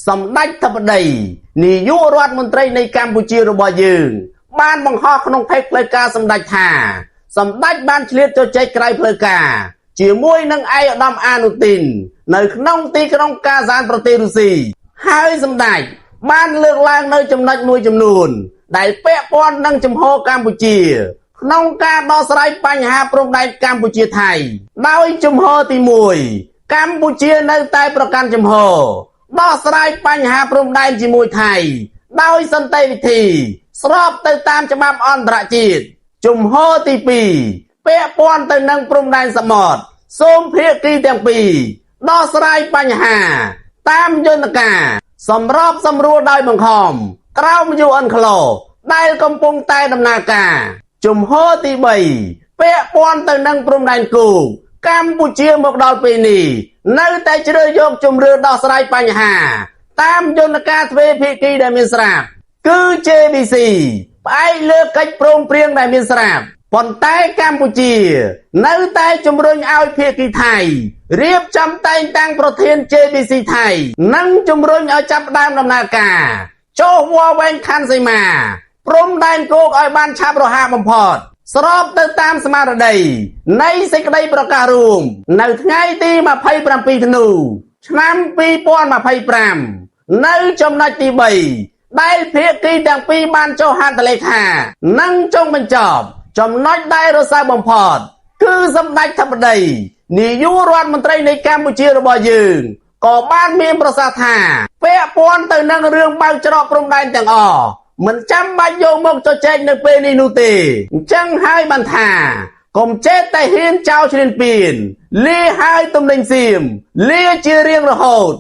សម្ដេចធិបតីនាយករដ្ឋមន្ត្រីនៃកម្ពុជារបស់យើង បានបង្ហោះក្នុង page ផ្លូវការសម្ដេចថាសម្ដេចបានឆ្លៀតជជែកក្រៅផ្លូវការជាមួយនឹងឯកឧត្តមអានុទីន នៅក្នុងទីក្រុងកាហ្សានប្រទេសរុស្ស៊ីហើយសម្ដេចបានលើកឡើងនៅចំណុចមួយចំនួន ដែលពាក់ព័ន្ធនឹងជំហរកម្ពុជា ក្នុងការដោះស្រាយបញ្ហាព្រំដែនកម្ពុជាថៃដោយជំហរទី1កម្ពុជានៅតែប្រកាន់ជំហរដោះស្រាយបញ្ហាព្រំដែនជាមួយថៃ ដោយសន្តិវិធី ស្របទៅតាមច្បាប់អន្តរជាតិជំហរទី2ពាក់ព័ន្ធទៅនឹងព្រំដែនសមុទ្រសូមភាគីទាំងពីរដោះស្រាយបញ្ហា តាមយន្តការសម្របសម្រួលដោយបង្ខំក្រោម UNCLOS ដែលកំពុងតែដំណើរការជំហរទី3ពាក់ព័ន្ធទៅនឹងព្រំដែនគោកកម្ពុជាមកដល់ពេលនេះនៅតែជ្រើសយកជំរឿដោះស្រាយបញ្ហា តាមយន្តការទ្វេភាគីដែលមានស្រាប់គឺ JBC ផ្អែកលើកិច្ចព្រមព្រៀងដែលមានស្រាប់ប៉ុន្តែកម្ពុជា នៅតែជំរុញឲ្យភាគីថៃរៀបចំតែងតាំងប្រធាន JBC ថៃ និងជំរុញឲ្យចាប់ផ្ដើមដំណើរការចុះវាស់វែងខណ្ឌសីមាព្រំដែនគោកឲ្យបានឆាប់រហ័សបំផុតស្របទៅតាមស្មារតីនៃសេចក្តីប្រកាសរួមនៅថ្ងៃទី27ធ្នូឆ្នាំ2025នៅចំណុចទី3ដែលភាគីទាំងពីរបានចុះហត្ថលេខានិងចុងបញ្ចប់ចំណុចដែលរសើបបំផុតគឺសម្ដេចធិបតីនាយករដ្ឋមន្ត្រីនៃកម្ពុជារបស់យើងក៏បានមានប្រសាសន៍ថាពាក់ព័ន្ធទៅនឹងរឿងបើកច្រកព្រំដែនទាំងអស់មិនចាំបាច់យកមកជជែកនៅពេលនេះនោះទេអញ្ចឹងហើយបានថាកុំចេះតែហ៊ានចោលឈ្លានពានលាហើយទំនិញសៀមលាជារៀងរហូត។